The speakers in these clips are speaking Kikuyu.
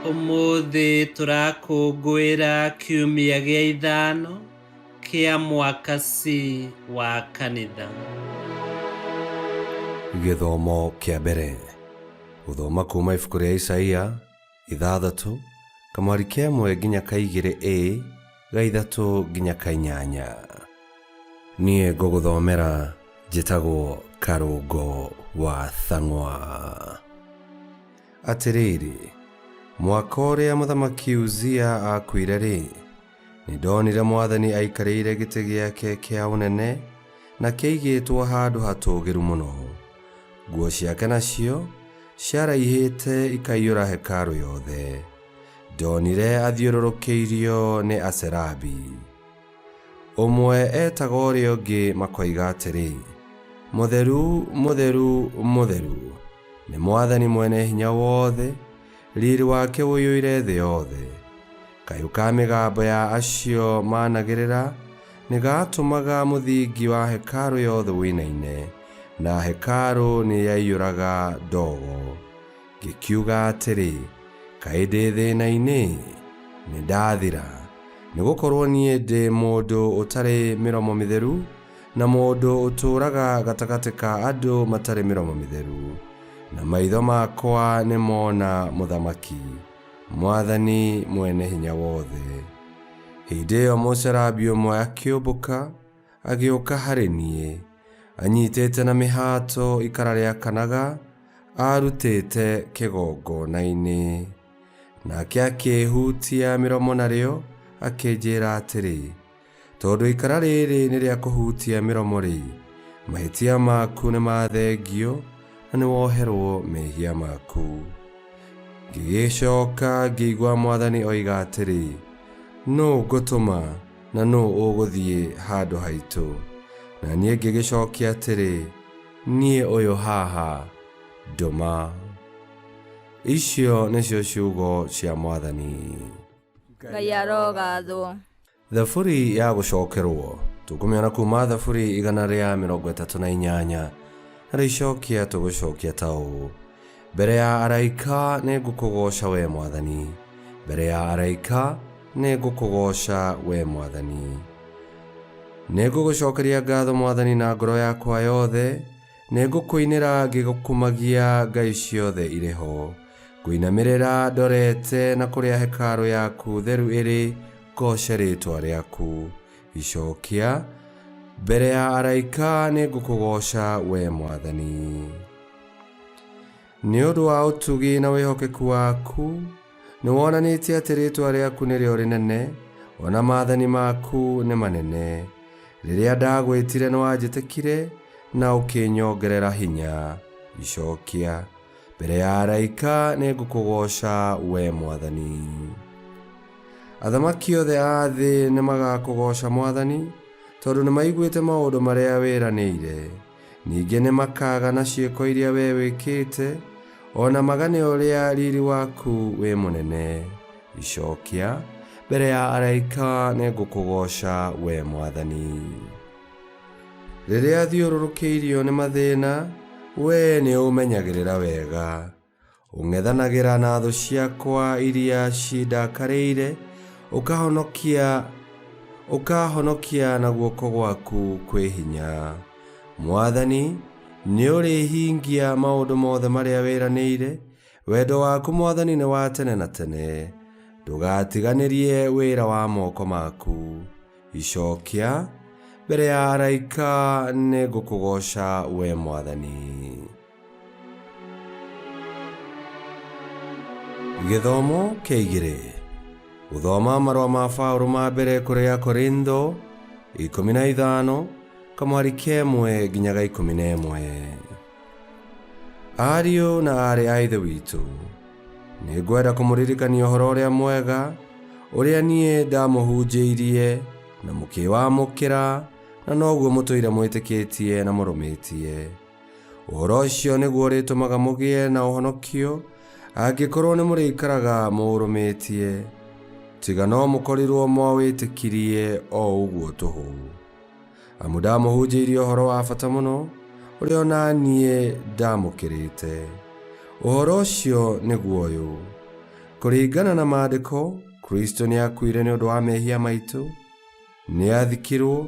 Ũmũthĩ tũrakũngũĩra kiumia gĩa ithano kĩa mwaka C wa kanitha. Gĩthomo kĩa mbere. Gũthoma kuma ibuku rĩa Isaia 6, kamwari ka ĩmwe nginya ka igĩrĩ A, ga ithatũ nginya ka inyanya. Niĩ ngũgũthomera njĩtagwo Karũngo wa Thang'wa. Atĩrĩrĩ, mwaka ũrĩa mũthamaki Uzia aakuire-rĩ, nĩndonire Mwathani aikarĩire gĩtĩ gĩake kĩa ũnene, na kĩaigĩtwo handũ hatũũgĩru mũno. Nguo ciake nacio ciaraihĩte ikaiyũra hekarũ yothe. Ndonire athiũrũrũkĩirio nĩ aserabi. Ũmwe etaga ũrĩa ũngĩ makoiga atĩrĩ, Mũtheru, mũtheru, mũtheru, nĩ Mwathani Mwene-Hinya-Wothe, riri wake ũiyũire thĩ yothe. Kayũ ka mĩgambo ya acio maanagĩrĩra nĩ gaatũmaga mũthingi wa hekarũ yothe ũinaine, na hekarũ nĩ yaiyũraga ndogo. Ngĩkiuga atĩrĩ, Kaĩ ndĩ thĩna-inĩ! Nĩ ndathira! Nĩ gũkorũo niĩ ndĩ mũndũ ũtarĩ mĩromo mĩtheru, na mũndũ ũtũũraga gatagatĩ ka andũ matarĩ mĩromo mĩtheru, na maitho makwa nĩ mona Mũthamaki, Mwathani Mwene-Hinya-Wothe. Hĩndĩ ĩyo mũcerabi ũmwe akĩũmbũka, agĩũka harĩ niĩ, anyitĩte na mĩhato ikara rĩakanaga, aarutĩte kĩgongona-inĩ. Nake akĩĩhutia mĩromo narĩo, akĩnjĩra atĩrĩ, Tondũ ikara rĩrĩ nĩ rĩa kũhutia mĩromo-rĩ, mahĩtia maku nĩ mathengio, na nĩwoherwo mehia maku. Ngĩgĩcoka ngĩigua Mwathani oiga atĩrĩ, Nũ ngũtũma, na nũ ũgũthiĩ handũ haitũ? Na niĩ ngĩgĩcokia atĩrĩ, Niĩ ũyũ haha, ndũma. Icio nĩcio ciugo cia Mwathani. Ngai arogathwo. Thaburi ya gũcokerwo tũkũmĩona kuma Thaburi 138, na rĩicokia tũgũcokia ta ũũ: Mbere ya araika nĩ ngũkũgooca we Mwathani, mbere ya araika nĩ ngũkũgooca we Mwathani. Nĩ ngũgũcokeria ngatho Mwathani na ngoro yakwa yothe, nĩ ngũkũinĩra ngĩgũkumagia ngai ciothe irĩ ho. Ngũinamĩrĩra ndorete na kũrĩa hekarũ yaku theru ĩrĩ, ngooce rĩĩtwa rĩaku. Icokia, Mbere ya araika nĩ ngũkũgooca we Mwathani. Nĩ ũndũ wa ũtugi na wĩhokeku waku, nĩ wonanĩtie atĩ rĩĩtwa rĩaku nĩrĩo rĩnene, o na maathani maku nĩ manene. Rĩrĩa ndagwĩtire nĩ wanjĩtĩkire na ũkĩnyongerera hinya. Icokia, Mbere ya araika nĩ ngũkũgooca we Mwathani. Athamaki othe a thĩ nĩ magaakũgooca Mwathani, tondũ nĩ maiguĩte maũndũ marĩa wĩranĩire. Ningĩ nĩ makaagana ciĩko iria wee wĩkĩte, o na magane ũrĩa riri waku wĩ mũnene. Icokia, Mbere ya araika nĩ ngũkũgooca we Mwathani. Rĩrĩa thiũrũrũkĩirio nĩ mathĩna, wee nĩ ũmenyagĩrĩra wega. Ũng'ethanagĩra na thũ ciakwa iria cindakarĩire, ũkahonokia ũkahonokia na guoko gwaku kwĩ hinya. Mwathani, nĩũrĩhingia maũndũ mothe marĩa wĩranĩire, wendo waku Mwathani nĩ wa tene na tene. Ndũgatiganĩrie wĩra wa moko maku. Icokia, Mbere ya araika nĩngũkũgooca we Mwathani. Gĩthomo kĩa igĩrĩ. Gũthoma marũa ma Paũlũ ma mbere kũrĩ Akorintho 15 kamwari ka ĩmwe nginya ga 11. Ariũ na aarĩ a Ithe witũ, nĩngwenda kũmũririkania ũhoro ũrĩa mwega ũrĩa niĩ ndamũhunjĩirie na mũkĩwamũkĩra, na noguo mũtũire mwĩtĩkĩtie na mũrũmĩtie. Ũhoro ũcio nĩguo ũrĩtũmaga mũgĩe na ũhonokio, angĩkorũo nĩ mũrĩikaraga mũũrũmĩtie. Tiga no mũkorirũo mwawĩtĩkirie o ũguo tũhũ. Amu ndamũhunjĩirie ũhoro wa bata mũno, ũrĩa o na niĩ ndamũkĩrĩte. Ũhoro ũcio nĩguo ũyũ, Kũringana na maandĩko, Kristo nĩ akuire nĩ ũndũ wa mehia maitũ, nĩ athikirwo,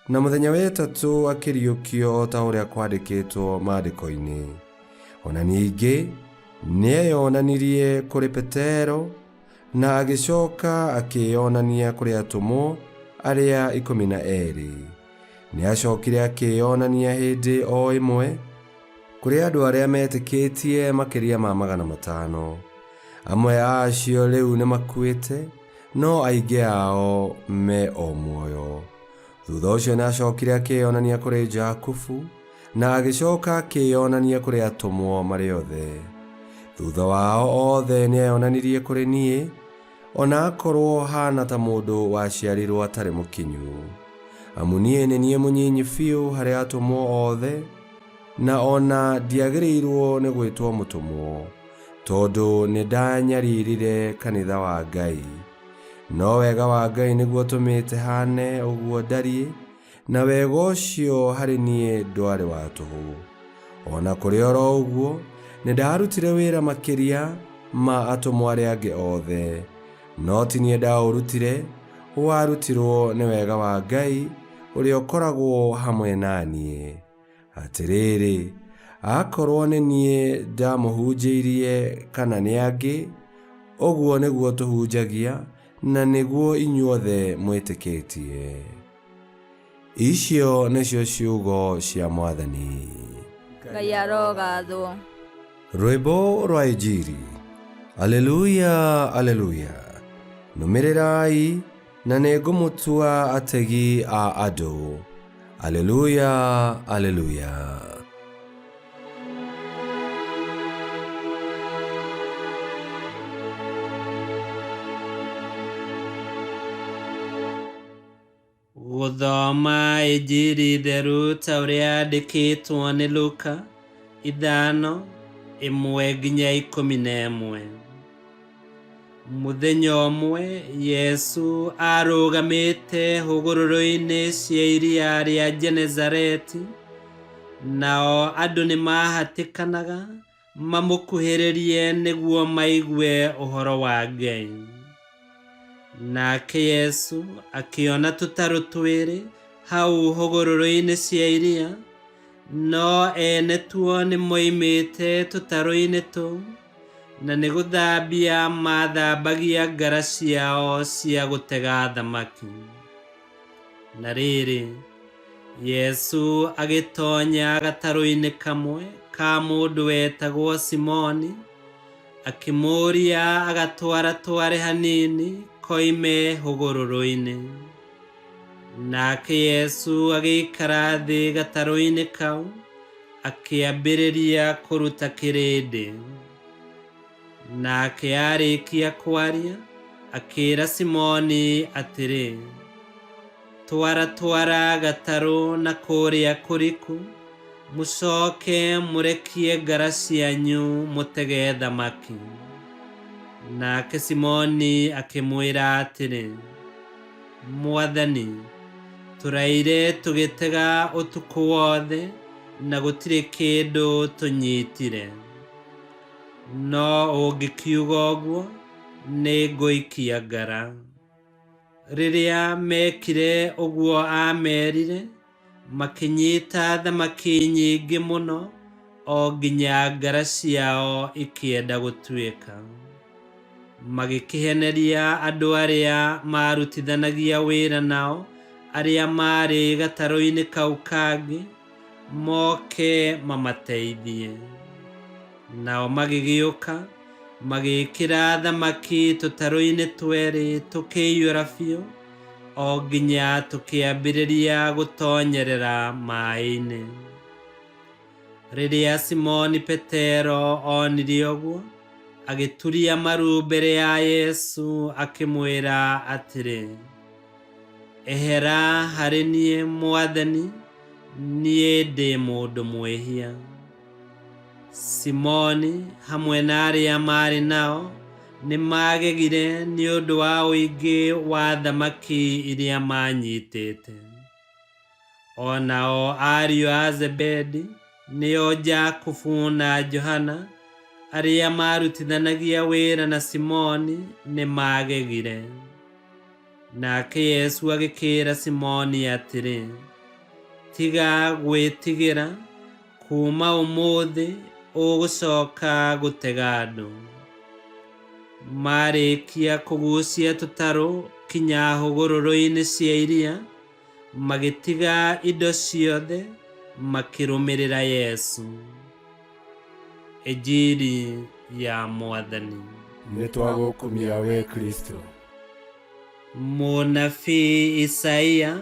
na mũthenya wa ĩtatũ akĩriũkio o ta ũrĩa kwandĩkĩtwo maandĩko-inĩ. Ona ningĩ nĩ eyonanirie kũrĩ Petero na agĩcoka akĩyonania kũrĩ atũmwo arĩa 12. Nĩ acokire akĩyonania hĩndĩ o ĩmwe kũrĩ andũ arĩa metĩkĩtie makĩria ma 500. Amwe a acio rĩu nĩ makuĩte, no aingĩ ao me o muoyo. Thutha ũcio nĩ acokire akĩyonania kũrĩ Jakubu na agĩcoka akĩyonania kũrĩ atũmwo marĩ othe. Thutha wao othe nĩ eyonanirie kũrĩ niĩ, ona akorwo hana ta mũndũ waciarirwo atarĩ mũkinyu. Amu niĩ nĩ niĩ mũnyinyi biũ harĩ atũmwo othe, na ona ndiagĩrĩirwo nĩ gwĩtwo mũtũmwo, tondũ nĩ ndanyaririre kanitha wa Ngai. No wega wa Ngai nĩguo ũtũmĩte hane ũguo ndariĩ, na wega ũcio harĩ niĩ ndwarĩ wa tũhũ. Ona kũrĩ oro ũguo, nĩ ndarutire wĩra makĩria ma atũmwo arĩa angĩ othe, no ti niĩ ndaũrutire, warutirwo nĩ wega wa Ngai ũrĩa ũkoragwo hamwe na niĩ. Atĩrĩrĩ, akorwo nĩ niĩ ndamũhunjĩirie kana nĩ angĩ, ũguo nĩguo tũhunjagia na nĩguo inyuothe mwĩtĩkĩtie. Icio nĩcio ciugo cia Mwathani. Ngai arogathwo. Rwĩmbo rwa Injiri. Aleluya, aleluya. Nũmĩrĩrai na nĩngũmũtua ategi a andũ. Aleluya, aleluya. Gũthoma Injiri theru ta ũrĩa yandĩkĩtwo nĩ Luka 5:1-11. Mũthenya ũmwe Yesu arũgamĩte hũgũrũrũ-inĩ cia iria rĩa Genezareti, nao andũ nĩ mahatĩkanaga mamũkuhĩrĩrie nĩguo maigue ũhoro wa Ngai. Nake Yesu akĩona tũtarũ twĩrĩ hau hũgũrũrũ-inĩ cia iria, no ene tuo nĩ moimĩte tũtarũ-inĩ tũu, na nĩ gũthambia mathambagia ngara ciao cia gũtega thamaki. Na rĩrĩ, Yesu agĩtonya gatarũ-inĩ kamwe ka mũndũ wetagwo Simoni, akĩmũũria agatwaratware hanini koime hũgũrũrũ-inĩ. Nake Yesu agĩikara thĩ gatarũ-inĩ kau, akĩambĩrĩria kũruta kĩrĩndĩ. Nake arĩkia kwaria, akĩĩra Simoni atĩrĩ, Twaratwara gatarũ na kũrĩa kũriku, mũcoke mũrekie ngara cianyu mũtege thamaki. Nake Simoni akĩmwĩra atĩrĩ, Mwathani, tũraire tũgĩtega ũtukũ wothe na gũtirĩ kĩndũ tũnyitire. No ũngĩkiuga ũguo, nĩngũikia ngara. Rĩrĩa mekire ũguo aamerire, makĩnyita thamaki nyingĩ mũno o nginya ngara ciao ikĩenda gũtuĩka. Magĩkĩheneria andũ arĩa maarutithanagia wĩra nao, arĩa maarĩ gatarũ-inĩ kau kangĩ, moke mamateithie. Nao magĩgĩũka, magĩĩkĩra thamaki tũtarũ-inĩ twerĩ tũkĩiyũra biũ, o nginya tũkĩambĩrĩria gũtonyerera maĩ-inĩ. Rĩrĩa Simoni Petero onire ũguo, agĩturia maru mbere ya Yesu akĩmwĩra atĩrĩ, Ehera harĩ niĩ Mwathani, niĩ ndĩ mũndũ mwĩhia. Simoni hamwe na arĩa maarĩ nao nĩ maagegire nĩ ũndũ wa ũingĩ wa thamaki iria maanyitĩte. O nao ariũ a Zebedi, nĩo Jakubu na Johana, Arĩa maarutithanagia wĩra na Simoni nĩ maagegire. Nake Yesu agĩkĩĩra Simoni atĩrĩ, Tiga gwĩtigĩra, kuuma ũmũthĩ ũgũcoka gũtega andũ. Marĩkia kũgucia tũtarũ kinya hũgũrũrũ-inĩ cia iria, magĩtiga indo ciothe makĩrũmĩrĩra Yesu. Injiri ya Mwathani. Nĩ twagũkumia we Kristo. Mũnabii Isaia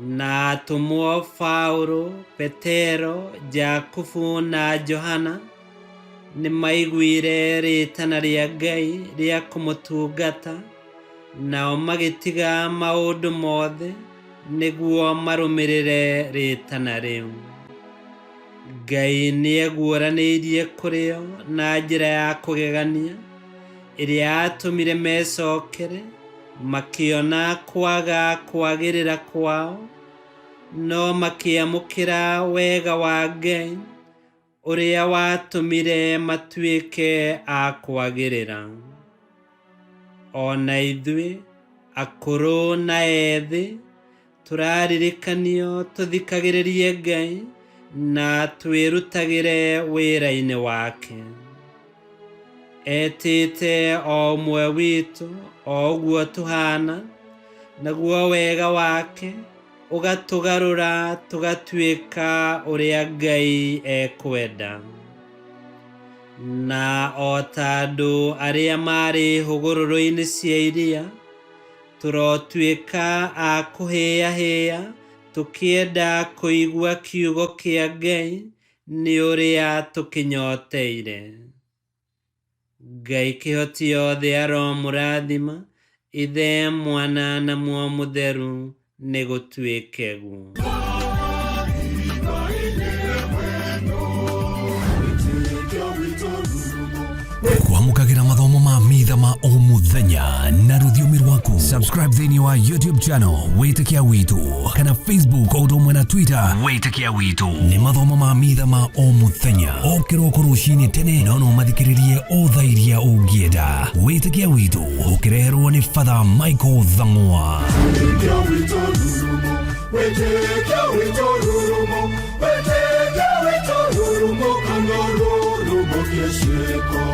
na atũmwo Paũlũ, Petero, Jakubu na Johana nĩ maiguire rĩtana rĩa Ngai rĩa kũmũtungata, nao magĩtiga maũndũ mothe nĩguo marũmĩrĩre rĩtana rĩu. Ngai nĩeguũranĩirie kũrĩ o na njĩra ya kũgegania ĩrĩa yatũmire mecokere makĩona kwaga kwagĩrĩra kwao, no makĩamũkĩra wega wa Ngai ũrĩa watũmire matuĩke a kwagĩrĩra. O na ithuĩ akũrũ na ethĩ tũraririkanio tũthikagĩrĩrie Ngai na twĩrutagĩre wĩra-inĩ wake. Etĩte o ũmwe witũ o ũguo tũhana, naguo wega wake ũgatũgarũra tũgatuĩka ũrĩa Ngai ekwenda. Na o ta andũ arĩa maarĩ hũgũrũrũ-inĩ cia iria, tũrotuĩka a kũhĩahĩa tũkĩenda kũigua kiugo kĩa Ngai nĩ ũrĩa tũkĩnyoteire. Ngai kĩhoti yothe aromũrathima, Ithe, Mwana na Muoyo Mũtheru, nĩ gũtuĩke guo. Kwamũkagĩra mathomo ma mitha ma o mũthenya na rũthiomi rwaku. Subscribe thĩinĩ wa YouTube channel Wĩtĩkia Witũ kana Facebook o ũndũ ũmwe na Twitter Wĩtĩkia Witũ. Nĩ mathomo ma mitha ma o mũthenya o kĩroko rũcinĩ tene, no no mathikĩrĩrie o thaa iria ũngĩenda. Wĩtĩkia Witũ ũkĩreherwo nĩ Father Michael Thang'wa. Wĩtĩkia witũ rurumo, wĩtĩkia witũ rurumo, wĩtĩkia witũ rurumo, kana rurumo kĩciko.